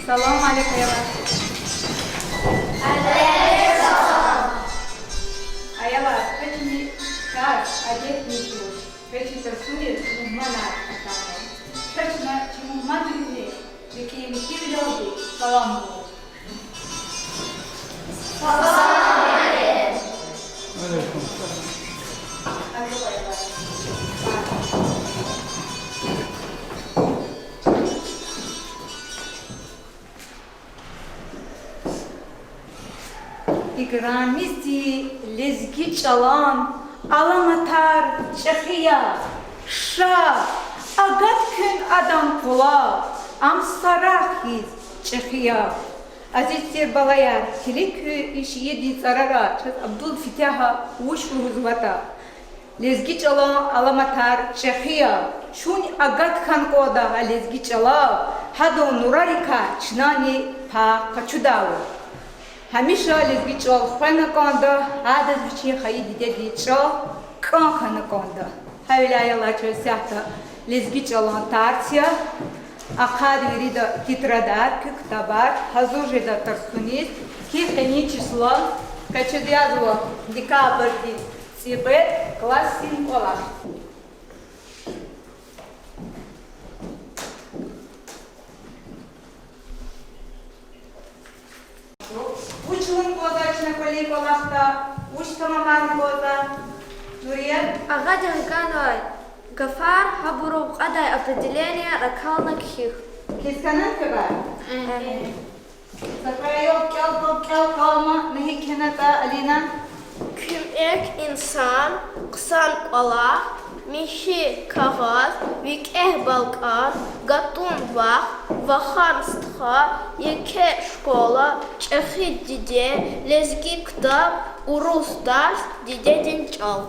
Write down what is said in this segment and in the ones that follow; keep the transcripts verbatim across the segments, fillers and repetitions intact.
Салам алейк, аялар. Аялар, къе чна тарс, адетдин жув, къе чна тарсуниз мугьманар атанва. Къе чна чи мугьманривни ви кьиметдивилелди салам лугьуз. Играмизди лезги чӀалан аламатар чӀехи я. Ша, агат куьн адан къулал, ам сарар хьиз чӀехи я. Азиз тир балаяр, килиг куь и шиирдин цӀарара, чаз Абдул Фетягьа вуч лугьузватӀа. Лезги чӀалан аламатар чӀехи я. Чун агат хьана кӀанда гьа лезги чӀалал, гьадан нурарикай чнани пай къачудайвал. Гьамиша лезги чӀал хвена кӀанда, гьадаз вичин хайи дидедин чӀал кӀан хьана кӀанда. Гьавиляй, аялар, чаз исятда лезги чӀалан тарс я. Ахъайда вирида тетрадар, куь ктабар, гьазур жеда тарсуниз. Куь къенин число, къе чаз язва декабрдин цӀикьвед, классдин кӀвалах. Вуч авун кӀанзава чна кӀвалин кӀвалахда, вуч тамамарун кӀанзава, Нурият? Агъадин ганвай гафар, гьабурун кьадай определенияяр акална кхьихь. Кхьиз хьанани квевай? Са кьве аял кӀел-кӀел, кӀел-кӀел ама, на гьикӀ кхьенватӀа, Алина. Куьмек инсан, хъсан кӀвалах, михьи кагъаз, викӀегь балкӀан, гатун вах, вахан стха, еке школа, чӀехи диде, лезги ктаб, урус тарс, дидедин чӀал.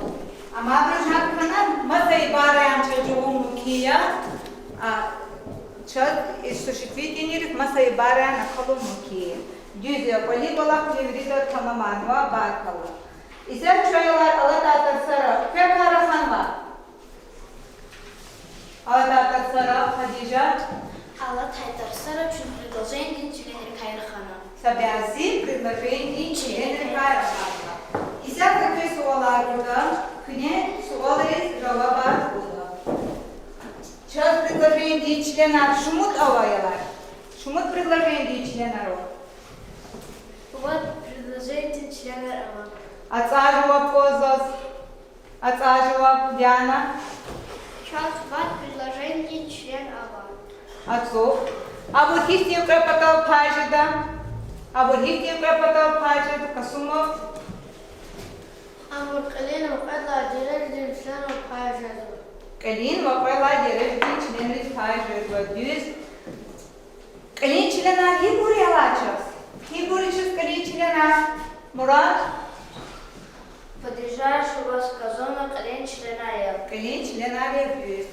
Амма абуруз гьакӀ хьана, маса ибараяр чаз жувун мумкин я, а, чаз и существительныйриз маса ибараяр акалун мумкин я. Дуьз я, кӀвалин кӀвалах вирида тамамарнава, баркалла. Исятда чу, аялар, алатай тарсара квекай раханва? Алатай тарсара, Хадижа? Алатай тарсара чун предложениедин членрикай рахана. Са бязи предложениедин членрикай рахана. Исятда квез суалар гуда, куьне суалриз жавабар гуда. Чаз предложениедин членар шумуд ава, аялар? Шумуд предложениедин членар ава? Вад предложениедин членар ава. АцӀай жаваб кӀанзава заз. АцӀай жаваб, Диана. Чаз вад предложениедин член ава. Ацукь. Абур гьихьтин кьве патал пай жеда? Абур гьихьтин кьве патал пай жеда, Касумов? Абур кьилин ва кьвед лагьай дережадин членрал пай жезва. Кьилин ва кьвед лагьай дережадин членриз пай жезва, дуьз. Кьилин членар гьибур я лагьай чаз? Гьибур я чаз кьилин членар, Мурад? Подлежащее ва сказуемое кьилин членар я. Кьилин членар я, дуьз.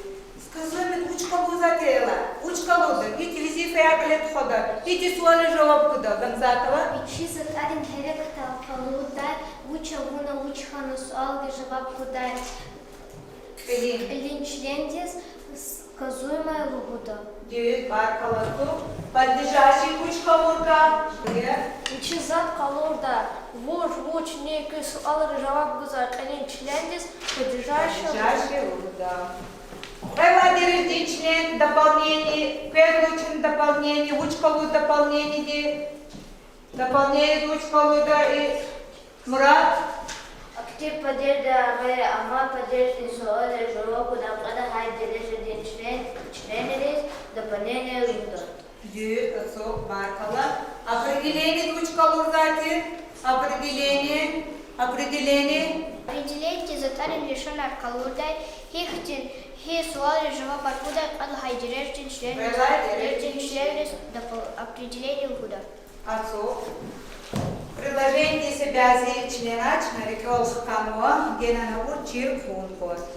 Сказуемое вуч къалурзавайди я, аялар? Вуч къалурда? Гьихьтин везифаяр кьиле тухуда, гьихьтин суалриз жаваб гуда, Гамзатова? Вичи затӀарин гьерекатар къалурдай, вуч авуна, вуч хьана суалриз жаваб гудай. Кьилин. Кьилин члендиз сказуемое лугьуда. Дуьз, баркалла зун. Подлежащее вуч къалурда? Вичи затӀ къалурда, вуч, вуч, ни, куь суалриз жаваб гузвай кьилин члендиз подлежащее лугьуда. Подлежащее лугьуда. Кьвед лагьай дережадин член, дополнение, квез лугьуда чна дополнение, вуч къалурда дополнениедиз? Дополнениедиз вуч къалурда, и Мурад? Актив падеждин гъейри амай падеждин суалриз жаваб гуда кьвед лагьай дережадин член, членриз дополнение лугьуда. Дуьз, ацукь, баркалла. Определениедиз вуч къалурзавайди? Определение, определение. Определениедиз затӀарин лишанар къалурдай, гьихьтин, гьи суалриз жавабар гудай кьвед лагьай дережадин членриз, кьвед лагьай дережадин членриз допол-, определение лугьуда. Ацукь. Предложениедин са бязи членар чна рикӀел хканва, генани абур чир хьун кӀанзава.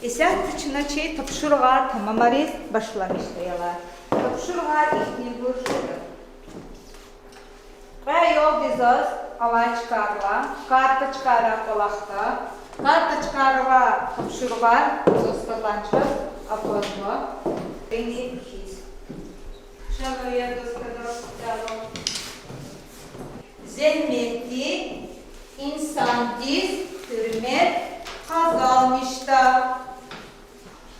Исятда чна чи тапшуругъар тамамариз башламишда, аялар. Тапшуругъар ихьтинбур жеда. Кьве аялди заз алай чкайрилай карточкайрай кӀвалахда. Карточкайрилай тапшуругъар заз кӀвалахда, чаз аквазва. Ини хьиз. Ша, Нурият, заз кӀвалахда. Зегьметди инсандиз гьуьрмет къазанмишда.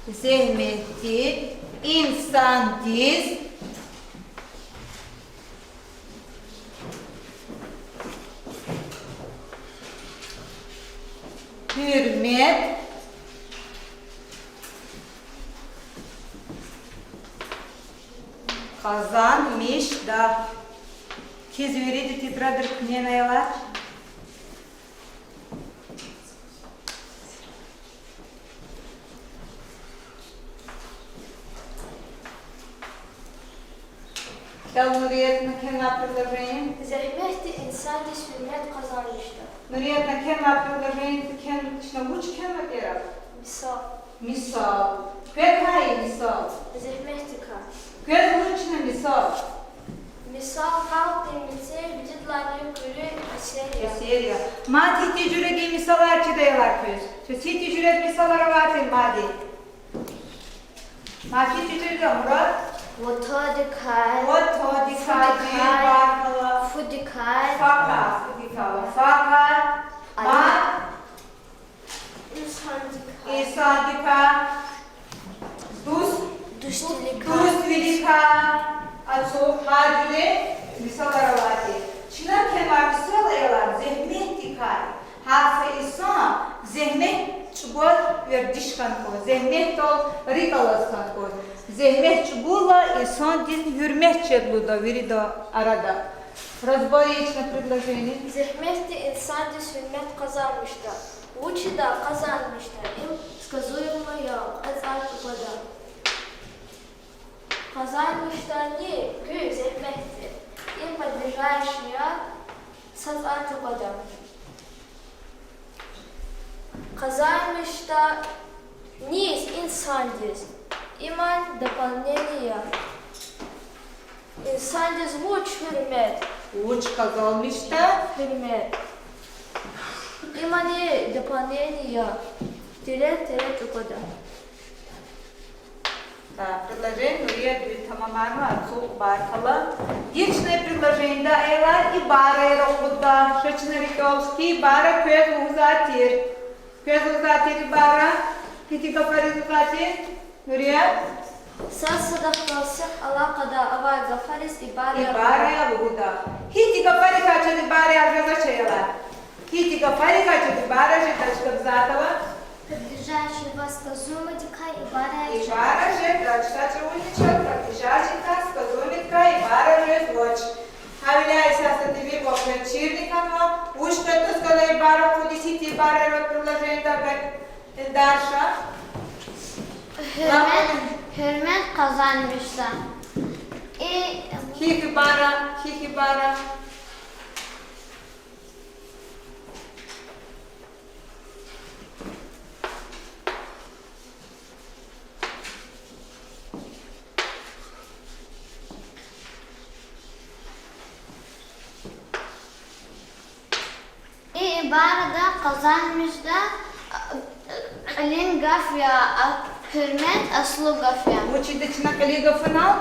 Зегьметди инсандиз гьуьрмет къазанмишда. Квез вирида тетрадра куьнени ая. КӀел, Нурият, на кхьенвай предложение. Зегьметди инсандиз гьуьрмет къазанмишда. Нурият, на кхьенвай предложение, кхьен, чна вуч кхьенва тир? Мисал. Мисал. Квекай мисал? Зегьметдикай. Квез вуч чна мисал? Мисал халкьдин мецел вижедалайни куьруь эсер я. Эсер я. Мад гьихьтин жуьредин мисалар чидай лагьана квез? Квез гьихьтин жуьредин мисалар авай тир мад? Мад гьихьтин жуьредин, Мурад? Ватандикай. Ватандикай, фудикай, дуьз, баркалла. Фудикай. Факай, фудикай, факай. Мад? Инсандикай. Инсандикай. Дуст-, дуствиликай. Дуствиликай. Ацукь, гьа жуьре мисалар авай тир. Чна кхьенвай мисал я лагьана зегьметдикай. Гьар са инсан зегьмет чӀугваз вердиш хьана кӀанда, зегьметдал рикӀ алаз хьана кӀанда. Зегьмет чӀугурла инсандиз гьуьрмет жеда лугьуда вирида арада. Разбор ийин чна предложение. Зегьметди инсандиз гьуьрмет къазанмишда. Вучда къазанмишда? Им сказуемо я, кьве цӀай чӀугвада. Къазанмишда ни? Куь зегьметди. Им подлежащее я, са цӀай чӀугвада. Къазанмишда низ? Инсандиз. Иман дополнение я. Инсандиз вуч? Гьуьрмет. Вуч къазанмишда? Гьуьрмет. Имани дополнение я. Тире, тире чӀугвада. Так, предложение Нурият, дуьз тамамарна, ацукь, баркалла. Гьич чна предложениеда аялар ибараяр акъудда. Ша чна рикӀел хкин, ибара квез лугьузвай тир. Квез лугьузвай тир ибара? Гьихьтин гафариз лугьузвай тир, Нурият? Са садахъ галаз сихъ алакъадай авай гафариз ибараяр. Ибараяр лугьуда. Гьихьтин гафарикай чаз ибараяр жезвач, аялар? Гьихьтин гафарикай чаз ибара жедач, Габзатова? Подлежащее ва сказуемодикай ибара жедач. Ибара жедач, са чӀавузни чаз подлежащийдикай, сказуемодикай ибара жезвач. Гьавиляй исятда ви вопросар чирна хьанва, вуч ятӀа галай ибара, куьд исятда ибара ава предложениеда, Эльдар, ша. Гьуьрмет, гьуьрмет къазанмишда. И хьи ибара, хьи ибара. И ибарада къазанмишда, а, кьилин гаф я, а, гьуьрмет аслу гаф я. Вучда чна кьилин гаф ана?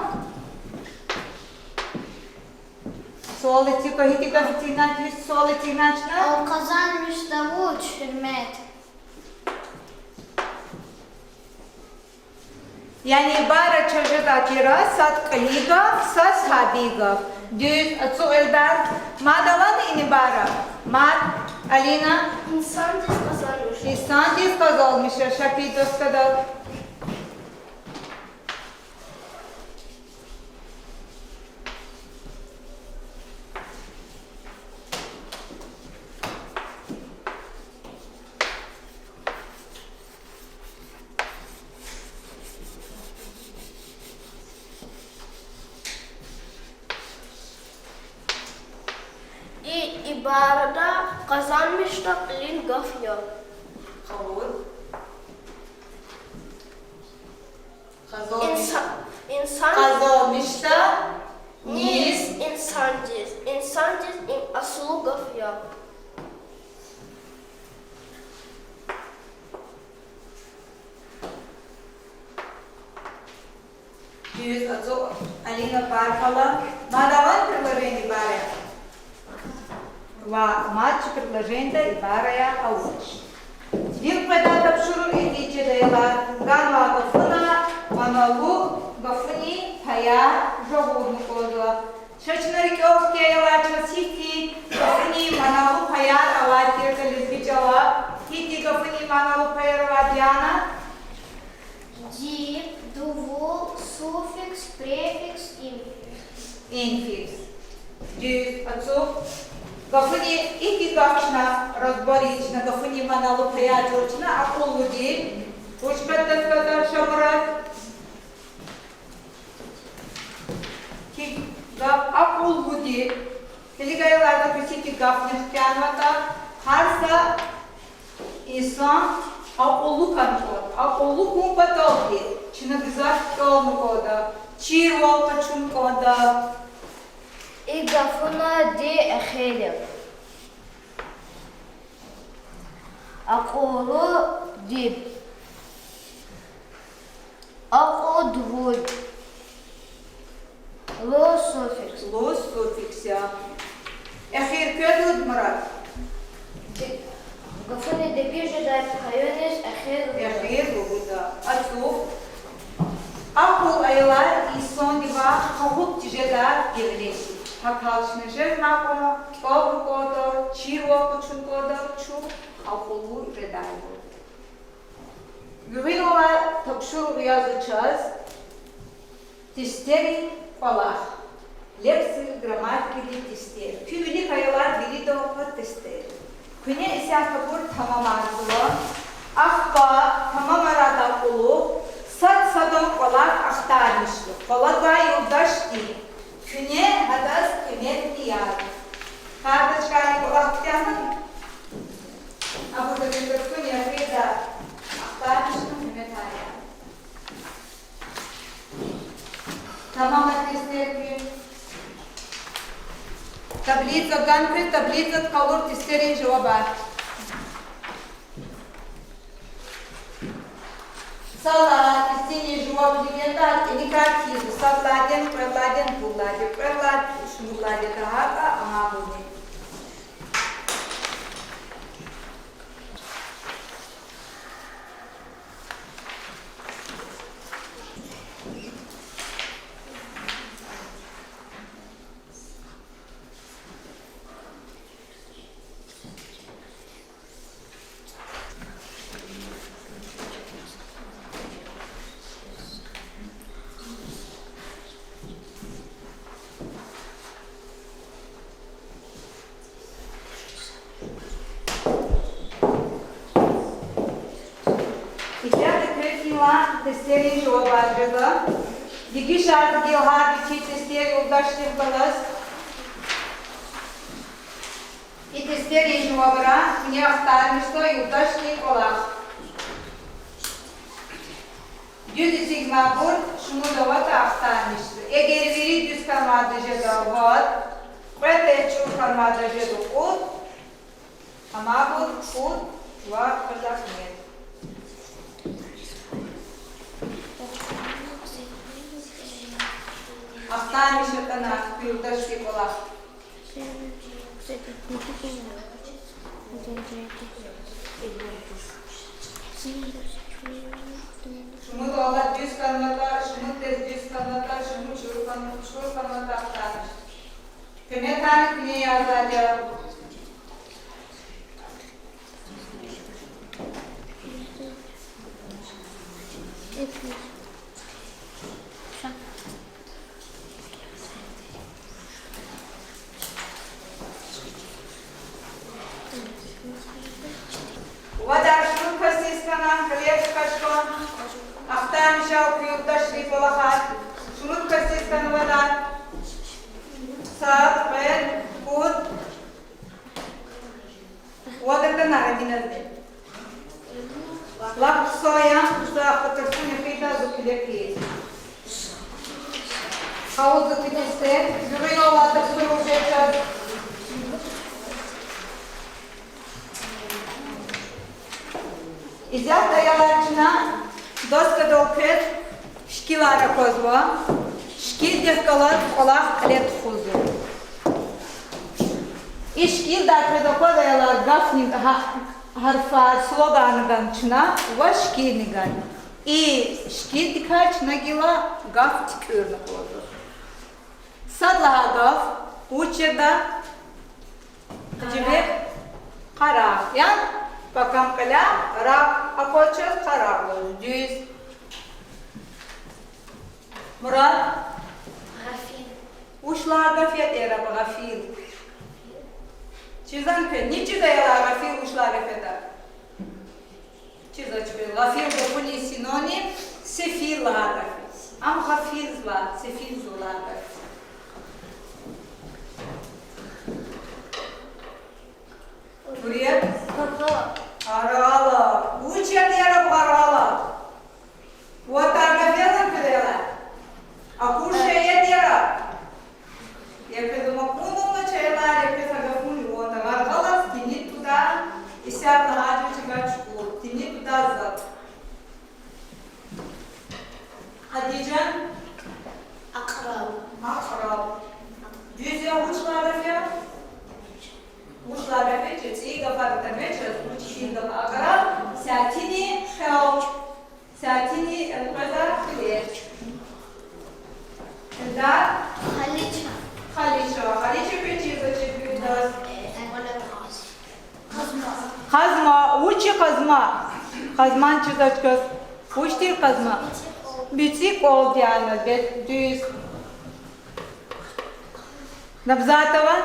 Суал эцигна, гьихьтин гаф эцигна, гьич суал эцигна чна? А, къазанмишда вуч? Гьуьрмет. Яни ибара чаз жеда тир сад кьилин гаф, сад табий гаф. Дуьз, ацукь, Эльдар. Мад алани и ибара? Мад, Алина? Инсандиз къазанмишда. Инсандиз къазанмишда, ша куь дастадал. И ибарада къазанмишда кьилин гаф я. Къавур. Къазанмиш-, инса-, инсан-, къазанмишда низ? Инсандиз. Инсандиз им аслу гаф я. Дуьз, ацукь, Алина, баркалла. Мад авани предложение ибараяр? Ва мад чи предложенида ибараяр авач. Вил къведай тапшуругъ ихьтин жеда, аялар: ганвай гафуна маналу гафунин паяр жагъурна кӀанда. Ша чна рикӀел хкин, аялар, чаз гьихьтин гафунин маналу паяр авайди тир лезги чӀалал? Гьихьтин гафунин маналу паяр авайди я ана? Диб, дувул, суффикс, префикс, инфикс. Инфикс. Дуьз, ацукь. Гафунин, ихьтин гаф чна разбор ийин, чна гафунин маналу паяр жуьре чна акьуллу диб. Вуч кӀватӀ, Шамурат? Гьи гаф акьуллу диб. Килиг, аялар, куьн гьихьтин гафни хкянаватӀа, гьар са инсан акьуллу хьана кӀанда. Акьуллу хьун паталди чна гзаф кӀелна кӀанда, чирвал къачуна кӀанда. И гафуна ди эхир я. Акьуллу диб. Акьуд вуд. Лу суффикс. Лу суффикс я. Эхир квез лугьуда, Мурад? Гафунин дегиш жедай паюниз эхир лугьуда. Эхир лугьуда. Ацукь. Акьул, аялар, инсандивай къагъуд тежедай девлет я. ГьакӀ хьайила чна жезмай кьван кӀелна кӀанда, чирвал къачуна кӀанда, чун акьуллу жедайбур. Гуьгъуьнлай тапшуругъ язва чаз тестери кӀвалах. Лексика, грамматикадин тестер. Куьн вилик, аялар, вирида акъваз тестер. Куьне исятда абур тамамарзава. Ахпа тамамарайдалай кьулухъ сад-садан кӀвалах ахтармишзава. КӀвале гвай юлдашди куьне гьадаз къимет язва. Карточкайрин кӀвалах куьтягьна. Абур за куьтягьна, эхирда ахтармишна къимет ая. Тамамарзава тестер куь. Таблица гана квез, таблицада къалур тестерин жавабар. Са лагьай тестунин жаваб килигайла, кӀаникай кхьизва: сад лагьайди, кьвед лагьайди, пуд лагьайди, кьвед лагьайди, шумуд лагьайди, тахьайтӀа амайбурни. Исятда квез инлай тестерин жавабар жеда. Дегишарда гила гьар вичин тестер юлдашдихъ галаз. И тестерин жавабра куьне ахтармишзава юлдашдин кӀвалах. Дуьз эцигнавайбур шумуд аватӀа, ахтармишзава. Эгер вири дуьз хьанвайда жеда вад, кьвед тӀварцӀ чӀур хьанвайда жеда кьуд, амайбур пуд ва кьвед лагьай къимет. Ахтармиш атана куь юлдашдин кӀвалах. Шумуд лагьай дуьз хьанватӀа, шумуд тӀварцӀ дуьз хьанватӀа, шумуд чӀур хьан-, чӀур хьанватӀа, ахтармиш. Къиметарни куьне язавайди я. Вадар, шумуд касдиз хьана, коллега, кашф хьана, ахтармишай куь юлдашрин кӀвалахар. Шумуд касдиз хьана вадар. Сад, кьвед, пуд. Вад атана гьадиназни. Лап хъсан я, за хатурсуни хъийида, зу килек ийиз. Къалурзава куь тестер, гуьгъуьнлай тапшуругъ жеда чаз. Исятда, аялар, чна доскадал квез шикилар аквазва. Шикилдихъ галаз кӀвалах кьиле тухузва. И шикилдай квез аквазвайвал, гафни гьа-, гьарфар, слоганар гана чна ва шикилни гана. И шикилдикай чна гила гаф туькӀуьрна кӀанзава. Сад лагьай гаф вуч ятӀа? Къарагъ. Къарагъ. Яни пакам кьиле рагъ акваз чаз къарагъ лугьуз. Дуьз. Мурад? Гъафил. Вуч лагьай гаф ятӀа, раб, гъафил? Чизвани квез, ни чизвайвал гъафил вуч лагьай гаф ятӀа? Чизвач квез, гъафил гафунин синоним сефил лагьай гаф я. Ам гъафил лагьай, сефил лагьай гаф я. Гьуррият? Гъаргъала. Гъаргъала. Вуч ятӀа, раб, гъаргъала? Ватар гаф яни квез? Акур шей ятӀа, раб? Я квез макунуна чайлар, я квез гафуни ватар. Гъаргъала тини туда, исятда гьажи чига чукӀур, тини туда затӀ. Хадижа? Акьраб. Акьраб. Дуьз я, вуч лагьай гаф я? Вуч лагьай гаф я, чи цӀийи гафар атанвач, вуч хьиз гаф акьраб, сятини хел. Сятини элкъвезва хилер. Эльдар? Халича. Халича. Халича, квез чизвачир, дуьз я. Къазма. Къазма. Вуч я къазма? Къазмани чизвач квез. Вуч тир къазма? БицӀи кӀвал тир ана, бес дуьз. Набзатова?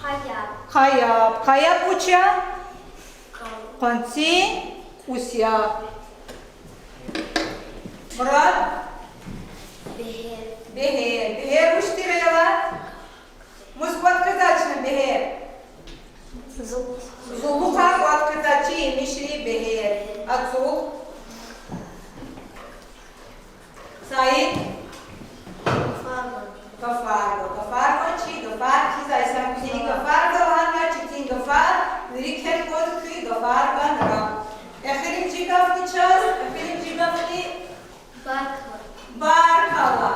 Къаяб. Къаяб. Къаяб вуч я? Къванцин кӀус я. Мурад? Бегьер. Бегьер. Бегьер вуч тир, аялар? Мус кӀватӀ хъийизвай чна бегьер? Зулухъай кӀватӀ хъийизвай чи емишрин бегьер. Ацукь. Саид? Гафарган. Гафарган. Гафарган чи, гафар хъийизвай, са куьзни гафарган лагьанвай, четин гафар, вири кхьенваз куь гафарганра. Эхиримжи гафни чаз, эхиримжи гафни? Баркалла. Баркалла.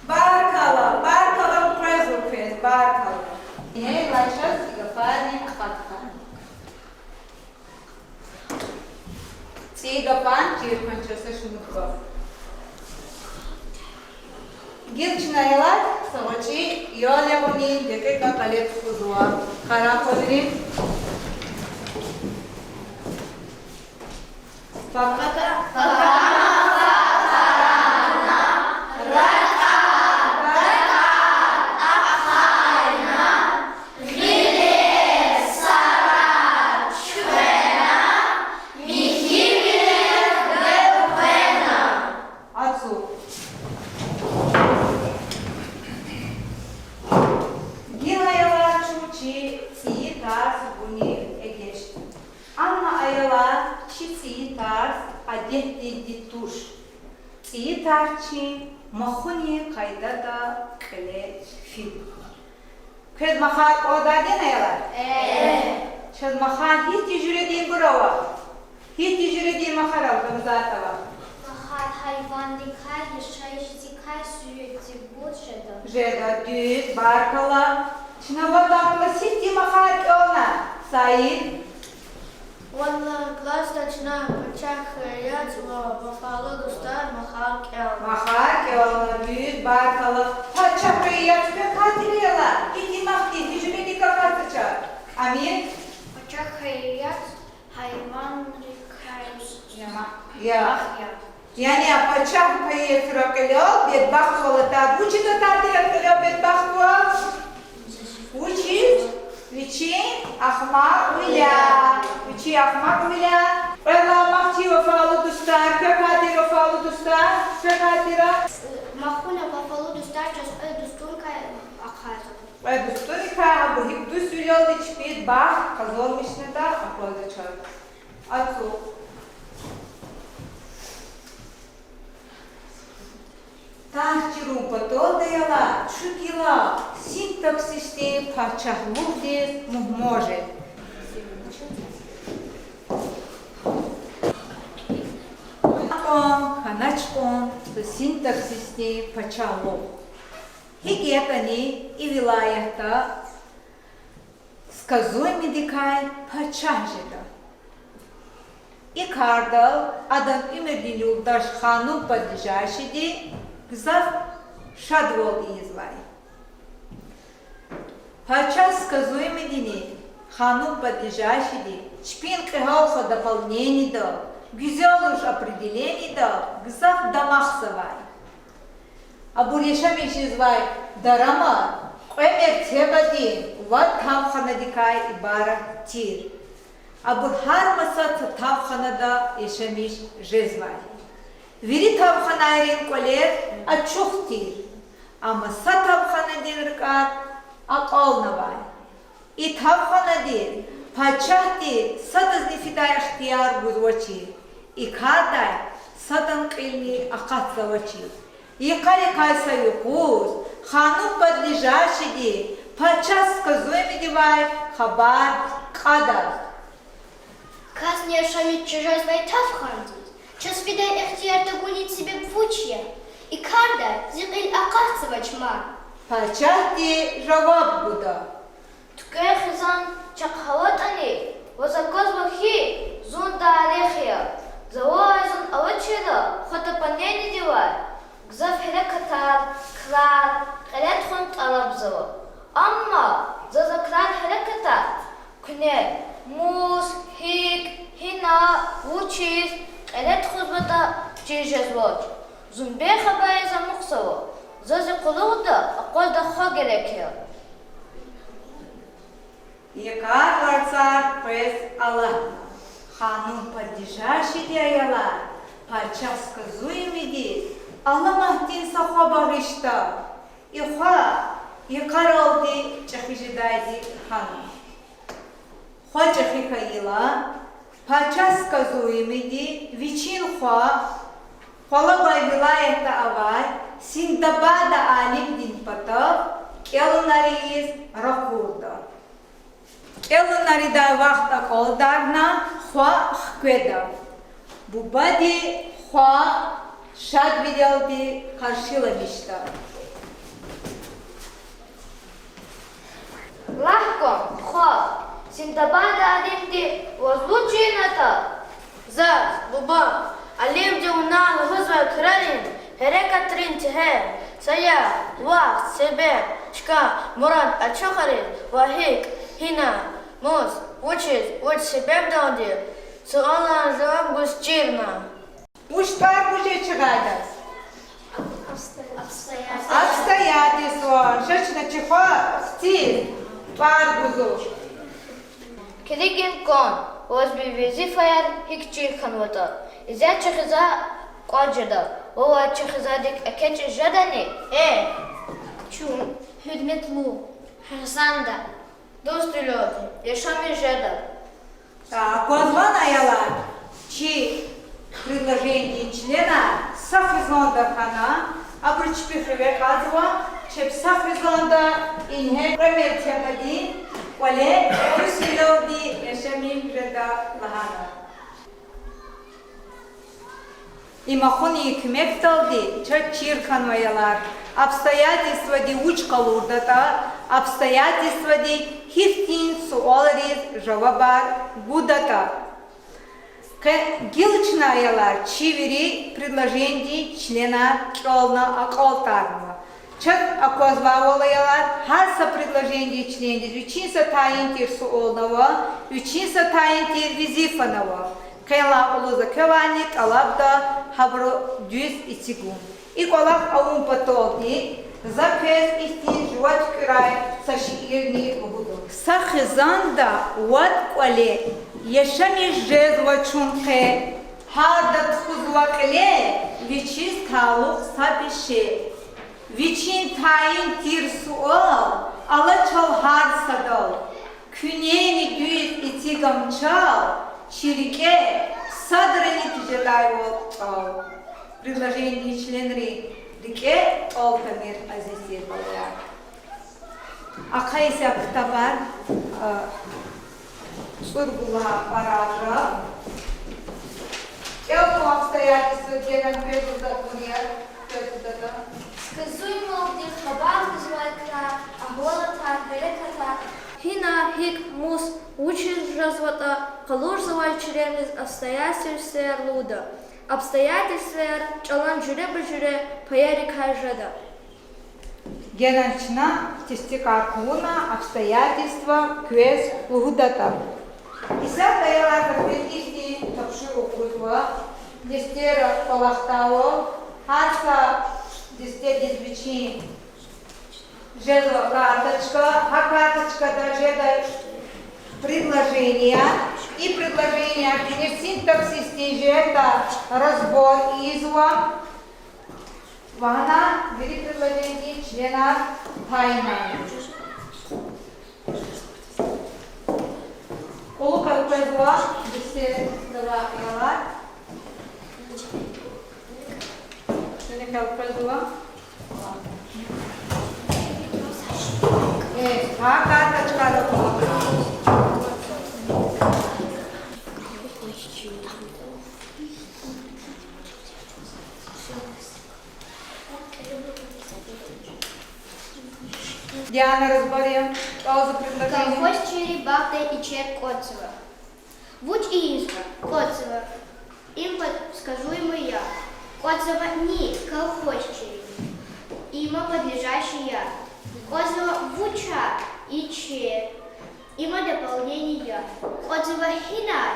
Баркалла, баркалла, къвезва квез, баркалла. Ингье лагьай чаз гафарни акъатна. ЦӀийи гафар чир хьана чаз са шумуд гаф. Гила чна, аялар, са гъвечӀи ял ягъунин декьикьа кьиле тухузва. Къарагъ кван вири. Ацукь. Гила, аялар, чун чи цӀийи тарс гунин эгечӀна. Амма, аялар, чи цӀийи тарс адетдинди туш. ЦӀийи тарс чи махунин къайдада кьиле фин. Квез махар кӀвалдайди яни, аялар? Чаз махар гьихьтин жуьрединбур ава? Гьихьтин жуьредин махар ава, Гамзатова? Махар гьайвандикай, яшайишдикай суьгьуьрдинбур жеда. Жеда, дуьз, баркалла. Чна вад лагьай классда гьихьтин махар кӀелна, Саид? Вад лагьай классда чна Пачагь хьайият ва Вафалу дустар махар кӀелна. Махар кӀелна, дуьз, баркалла. Пачагь хьайият квекай тир, аялар? Гьихьтин мах тир, гьи жуьредикай акатзава чаз? Амир? Пачагь хьайият гьайванрикай. Я, я. Яни а пачагь хьайиятра кьилел бедбахтвал атайди. Вучиз атайди тир кьилел бедбахтвал? Вучиз? Вичин ахмакьвиляй. Вичин ахмакьвиляй. Кьвед лагьай мах тир вафалу дустар. Квекай тир вафалу дустар? Квекай тир? Махуна вафалу дустар чаз кьве дустуникай ахъайзава. Кьве дустуникай, абур гьикӀ дуствилелди чпи бахт къазанмишнатӀа аквазва чаз. Ацукь. Тарс чирун паталди, аялар, чун гила синтаксисдин пачагьлугъдиз мугьман жеда. Начкъун, синтаксисдин пачагьлугъ. ГьикӀ ятӀани, и вилаятда сказуемыйдикай пачагь жеда. И кардал адан уьмуьрдин юлдаш ханум-подлежащийди гзаф шадвал ийизвай. Пачагь сказуемыйдини ханум-подлежащийди чпин кьегьал хва дополнениедал, гуьзел руш определениедал гзаф дамахзавай. Абур яшамиш жезвай дарамат кьве мертебадин вад тавханадикай ибарат тир. Абур гьар маса са тавханада яшамиш жезвай. Вири тавханайрин кӀвалер ачух тир, амма са тавханадин рикӀер акьалнавай. И тавханадиз пачагьди садазни фидай ихтияр гузвачир, и кардай садан кьилни акъатзавачир. Йикъарикай са юкъуз ханум-подлежащийди пачагь сказуемыйдивай хабар кьада. Касни яшамиш жезвай тавханадиз чаз фидай ихтияр тагунин себеб вуч я? И кардай зи кьил акъатзавач ман. Пачагьди жаваб гуда: Туьквен хизан чахъ аватӀани, ваз аквазва хьи, зун дарих я. Завай зун авачирла, хва дополнениедивай гзаф гьерекатар, крар кьиле тухун тӀалабзава. Амма за за крар, гьерекатар куьне мус, гьикӀ, гьина, вучиз кьиле тухузватӀа чир жезвач. Зун бехабар яз амукьзава. За зи къуллугъда акъваздай хва герек я. Йикъар варцар къвез алатна, ханум-подлежащийди, аялар, пачагь сказуемыйдиз аламатдин са хва багъишда. И хва йикъаралди чӀехи жедайди хьана. Хва чӀехи хьайила, пачагь сказуемыйди вичин хва къвалав гвай вилаятда авай Синдбада алимдин патав кӀелунар ийиз ракъурда. КӀелунар ийидай вахт акьалдарна, хва хкведа. Бубади хва шадвилелди къаршиламишда. Лагь кван, хва, Синдбад алимди ваз вуч ийинатӀа? Заз, буба, алимди вуна лугьузвай крарин, гьерекатрин тегьер, саягъ, вахт, себеб, чка, мурад ачухариз ва гьикӀ, гьина, мус, вучиз, вуч себебдалди суалрин жаваб гуз чирна. Вуч тӀвар гуз жеда чи гьадаз? Обстоятельства. Жеч на чи хва хциз тӀвар гузва. Килигин кван, ваз ви везифаяр гьикӀ чир хьанватӀа. Исятда чи хизан кӀватӀ жеда, вавай чи хизандик экечӀиз жедани? Э, чун гьуьрметлу хизанда дуствилелди яшамиш жеда. Аквазвани, аялар, чи предложениедин членар са хизанда хьана, абуру чпи хиве кьазва, чеб са хизанда ингье кьве мертебадин кӀвале дуствилелди яшамиш жеда лагьана. Им ахунин куьмекдалди чаз чир хьанва, аялар, обстоятельствади вуч къалурдатӀа, обстоятельствади гьихьтин суалриз жавабар гудатӀа. Къе гила чна, аялар, чи вири предложениедин членар кӀелна акьалтӀарнава. Чаз аквазвайвал, аялар, гьар са предложениедин члендиз вичин са тайин тир суални ава, вичин са тайин тир везифани ава. Къенлай кьулухъ за квевайни тӀалабда гьабуру дуьз эцигун. И кӀвалах авун паталди за квез ихьтин жува туькӀуьрай са шиирни лугьуда. Са хизанда вад кӀвале яшамиш жезва чун къе, гьарда тухузва кьиле вичиз талукь са пеше. Вичин тайин тир суал ала чал гьар садал, куьнени дуьз эцигун чал, чи рикӀе садрани тежедайвал тӀал. Предложениедин членрин рикӀе тӀал тамир, азиз тир балаяр. Ахъа исятда ктабар, а, цӀуругуд лагьай параграф. КӀелун обстоятельства генани квез лугьудай кӀвалах я, квез лугьудатӀа. Сказуемыйдихъ хабар гузвай крар, агьвалатар, гьерекатар. Гьина гьикӀ, мус, вучиз жезватӀа къалурзавай чилериз обстоятельстваяр лугьуда. Обстоятельстваяр чӀалан жуьреба-жуьре паярикай жеда. Генани чна тестикай кьулна обстоятельства квез лугьудатӀа. Исятда, аялар, квез ихьтин тапшуругъ гузва, дестера кӀвалахда ава, гьар са дестедиз вичин жезва карточка, гьа карточкада жеда предложения, и предложенияр куьне синтаксисдин жуьреба разбор ийизва. Ва гьана вири предложениедин членар пайнай. Кьулухъ элкъвезва дестедал авай аялар. Куьне элкъвезва. Э, гьа карточкада кьулухъ. Диана, разбор ая, кӀелзава предложение. Колхозчийри багъдай ичер кӀватӀзава. Вуч ийизва? КӀватӀзава. Им под-, сказуемое я. КӀватӀзава ни, колхозчийри. Има подлежащее я. КӀватӀзава вучар? Ичер. Има дополнение я. КӀватӀзава гьинай?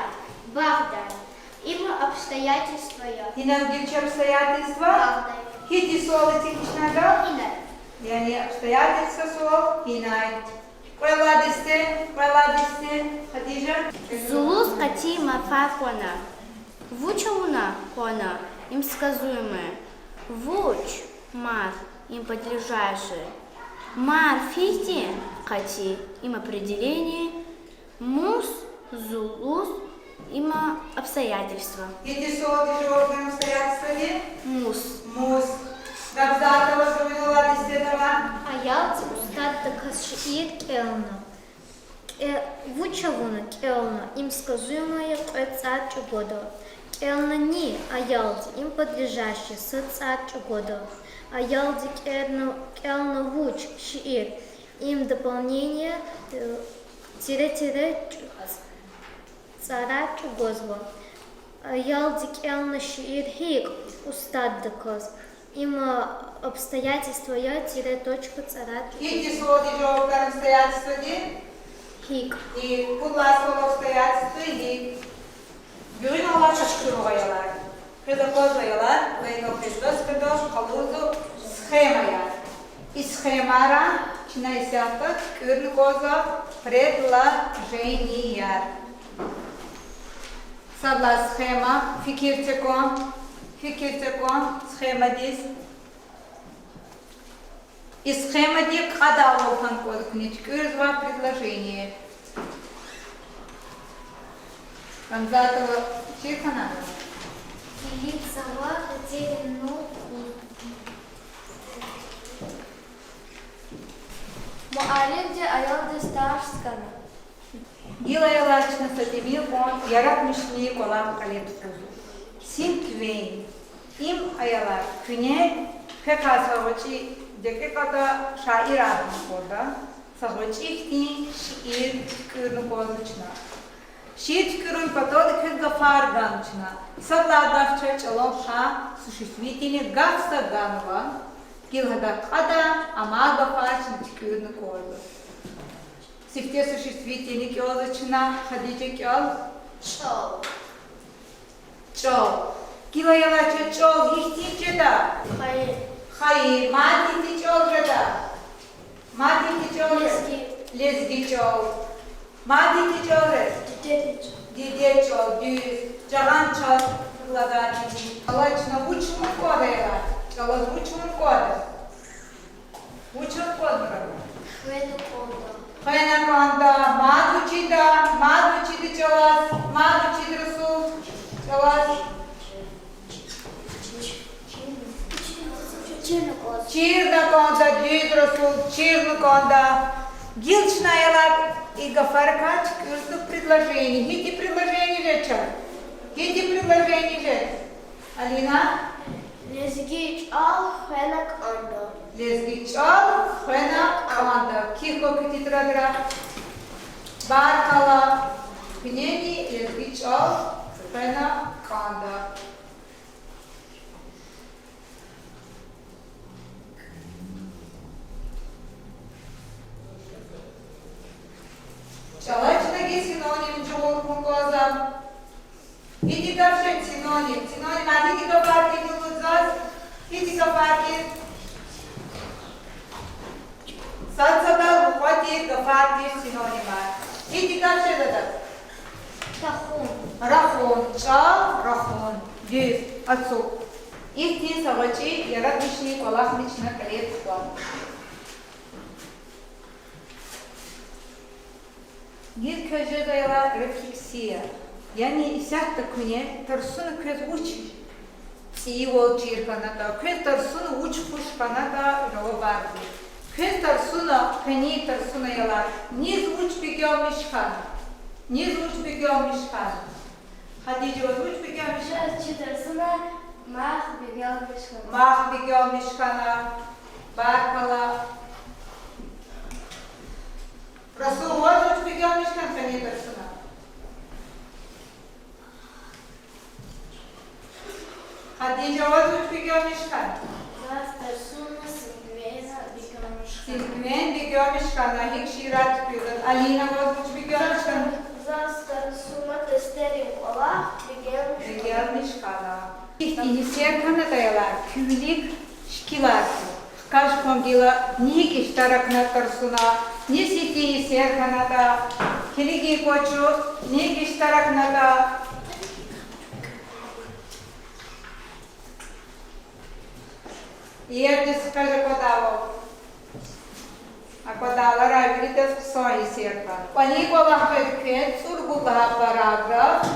Багъдай. Има обстоятельство я. Гьинай гила чи обстоятельство? Багъдай. Гьихьтин суал эцигна чна? Гьинай. Яни обстоятельство суал гьинай. Кьвед лагьай десте, кьвед лагьай десте, Хадижа. Зулуз къати марфар кьуна. Вуч авуна? Кьуна, им сказуемое. Вуч? Марф, им подлежащее. Марф гьихьтин? Къати, им определение. Мус, зулуз, им обстоятельство. Гьихьтин суалдиз жаваб гана обстоятельстводи? Мус. Мус. Гамзатова, зун лагьай дестедал ава. Аялди устӀаддаказ шиир кӀелна. КӀе-, вуч авуна? КӀелна, им сказуемое я, кьве цӀар чӀугвада. КӀелна ни? Аялди, им подлежащее, са цӀар чӀугвада. Аялди кӀелна, кӀелна вуч? Шиир, им дополнение, э, тире-тире чӀу-, цӀарар чӀугвазва. Аялди кӀелна шиир гьикӀ? УстӀаддаказ. Им обстоятельство я, тире, точка, цӀарар чӀугвазва. Гьихьтин суалдиз жаваб гана обстоятельстводи? ГьикӀ. ГьикӀ. Пуд лагьай суал обстоятельстводи гьикӀ. Гуьгъуьнал алай тапшуругъ, аялар. Квез аквазва, аялар, ва инал квез дас кведалди къалурзава схемаяр. И схемайра чна исятда туькӀуьрна кӀанзава предложенияр. Сад лагьай схема, фикир це кван, фикир це кван схемадиз. И схемадин кьадайвал хьана кӀанзава куьне туькӀуьрзавай предложение. Гамзатова, чир хьана? Килигзава потерянный куст. Муаллимди аялдиз тарс гана. Гила, аялар, чна са тӀимил кьван яратмишунин кӀвалах кьиле тухузва. Синтвейн. Им, аялар, куьне квекай са гъвечӀи декьикьада шаирар хьана кӀанда, са гъвечӀи хьтин шиир туькӀуьрна кӀанзава чна. Шиир туькӀуьрун патал квез гафар гана чна. Сад лагьай гаф чаз чӀалал пай, существительный, гаф са ганва. Гила гьадан кьадар амай гафар чна туькӀуьрна кӀанзава. Сифте существительный кӀелзава чна, Хадижа, кӀел. ЧӀал. ЧӀал. Гила, аялар, чаз чӀал гьихьтин жеда? Хайи. Хайи. Мад гьихьтин чӀал жеда? Мад гьихьтин чӀал жеда? Лезги. Лезги чӀал. Мад гьихьтин чӀал жеда? Диде чӀал. Диде чӀал, дуьз. Жагъан чӀал предлагательный. ЧӀалаз чна вуч авун кӀанда, аялар? ЧӀалаз вуч авун кӀанда? Вуч авун кӀанда? Хвена кӀанда. Хвена кӀанда. Мад вуч ийида? Мад вуч ийида чӀалаз? Мад вуч ийида, Расул, чӀалаз? Чирна кӀанда, дуьз, Расул, чирна кӀанда. Гила чна, аялар, и гафарикай туькӀуьрзава предложение. Гьихьтин предложение жеда чаз? Гьихьтин предложение жеда, Алина? Лезги чӀал хвена кӀанда. Лезги чӀал хвена кӀанда. Кхьихь квекай тетрадра. Баркалла. Куьнени лезги чӀал хвена кӀанда. ЧӀалаз чна гьи синоним жугъурун кӀанзава? Гьихьтин гаф жеда синоним? Синонимар гьихьтин гафар тир лугьуз заз? Гьихьтин гафар тир? Сад-садал мукьва тир гафар тир синонимар. Гьихьтин гаф жеда адаз? Рахун. Рахун, чӀал рахун. Дуьз, ацукь. Ихьтин са гъвечӀи яратмишунин кӀвалахни чна кьиле тухуда. Гила квез жеда, аялар, рефлексия. Яни исятда куьне тарсуна квез вуч цӀийивал чир хьанатӀа, квез тарсуна вуч хуш хьанатӀа жавабар гуз. Квез тарсуна, къенин тарсуна, аялар, низ вуч бегенмиш хьана? Низ вуч бегенмиш хьана? Хадижа, ваз вуч бегенмиш хьана? Чи тарсуна мах бегенмиш хьана. Мах бегенмиш хьана. Баркалла. Расул, ваз вуч бегенмиш хьана къенин тарсуна? Хадижа, ваз вуч бегенмиш хьана? Заз тарсуна синквен бегенмиш хьана. Синквен бегенмиш хьана, гьикӀ шиирар туькӀуьрзава. Алина, ваз вуч бегенмиш хьана? Заз тарсуна тестер кӀвалах бегенмиш хьана. Бегенмиш хьана. Ихьтин гьиссер хьанатӀа, аялар, куь вилик шикилар хкаж кьван гила, ни гьикӀ иштиракна тарсуна, низ гьихьтин гьиссер хьанатӀа, килигин квачу, ни гьикӀ иштиракнатӀа. Иердиз хкаж аквадайвал. Аквадайла, виридаз хъсан гьиссер хьана. КӀвалин кӀвалах гвед квез цӀуругуд лагьай параграф,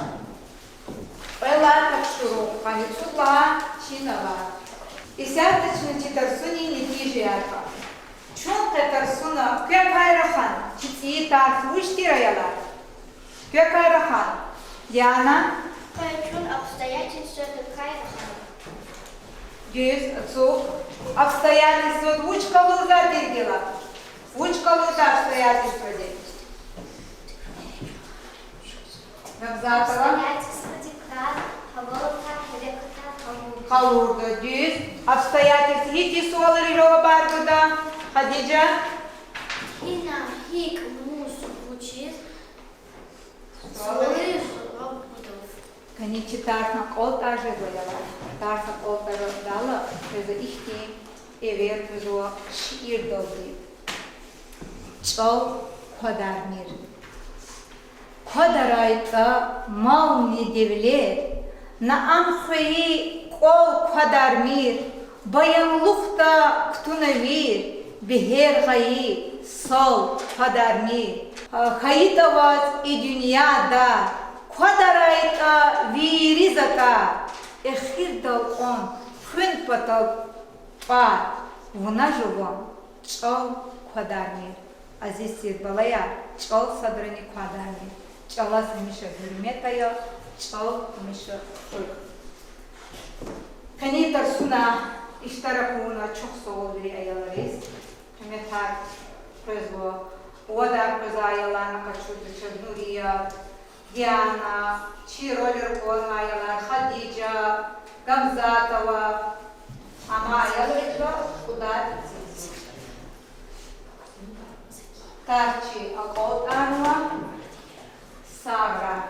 кьвед лагьай тапшуругъ, къанни цӀуд лагьай чинава. Исятда чна чи тарсунин нетижаяр кӀватӀ. Чун къе тарсуна, квекай рахана, чи цӀийи тарс вуч тир, аялар? Квекай рахана. Диана? Къе чун обстоятельствойрикай рахана. Дуьз, ацукь. Обстоятельствода вуч къалурзавайди тир гила? Вуч къалурзава обстоятельстводи? Гамзатова? Обстоятельстводи кар, гьавалар, гьерекатар къалурда. Къалурда, дуьз. Обстоятельствода гьихьтин суалриз жавабар гуда, Хадижа? Гьина, гьикӀ, мус, вучиз, суалриз жаваб гуда. Къенин чи тарсунин акьалтӀар жезва, аялар. Тарсунин акьалтӀаралди квез ихьтин эвер гузва шиирдалди. ЧӀал квадармир. КвадарайтӀа мални девлет, на ам хвейи кӀвал квадармир, баянлухда кутуна вир, бегьер гъайи сал квадармир. ХьайитӀа ваз и дуьньяда, квадарайтӀа вири затӀар, эхирдал кьван хуьн патал тӀвар, вуна жуван чӀал квадармир. Азиз тир балаяр, чӀал садрани квадармир. ЧӀалаз гьамиша гьуьрмет ая, чӀал гьамиша хуьх. Къенин тарсуна иштирак авунвай чухсагъул вири аялриз. Къиметар къвезва, вадар къвезвай аяларни къачузва чаз: Нурия, Диана, чи ролер кьунвай аялар: Хадижа, Гамзатова, амай аялриз кьудар эцигзава. Тарс чи акьалтӀарнава, сагърай.